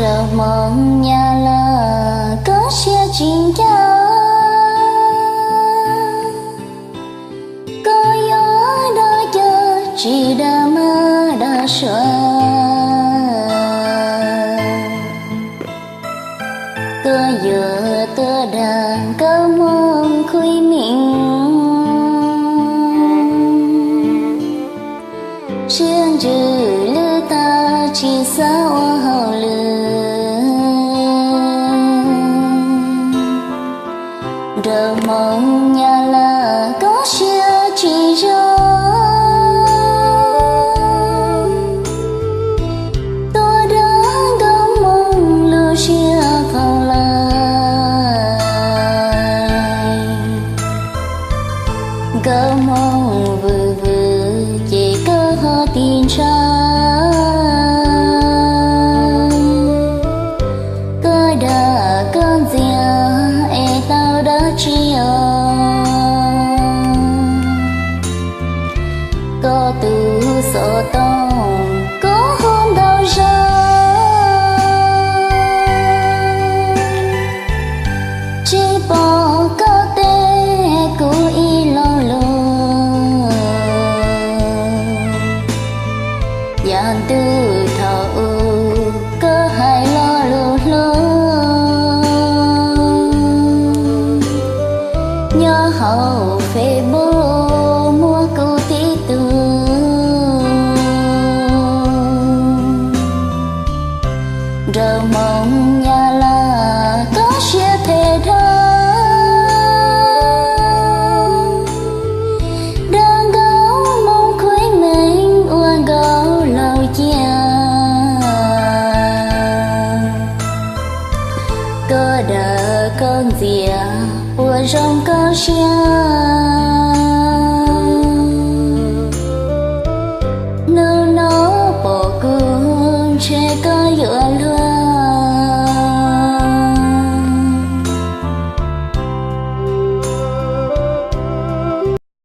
Rau Hmoob Nyab Laj koj siab tsis ncaj, koj yuav dab cag tsis dag mab dag suav, koj yuav tuaj dag nkauj Hmoob Khuib Meej. Siab ntsws lwj tag tsis xav ua hauj lwm. Rau Hmoob Nyab Laj koj siab tsis zoo, tuaj dag nkauj Hmoob lub siab qau lawm. Nkauj Hmoob vwm vwm ces koj ho tig ntshaw, koj dag koj ntxias es tau dab tsi os? Koj tus xov tooj koj ho ntau zog, tsis pom koj teb kuv ib lo lus. Yav ntuj thaum ub koj hais lo lus hlub, nyob hauv Facebook muab kuv tib tug. Rau Hmoob Nyab Laj koj siab phem dhau, dag nkauj Hmoob Khuib Meej ua nkauj laus cia. Koj dag koj ntxias puas zoo koj siab?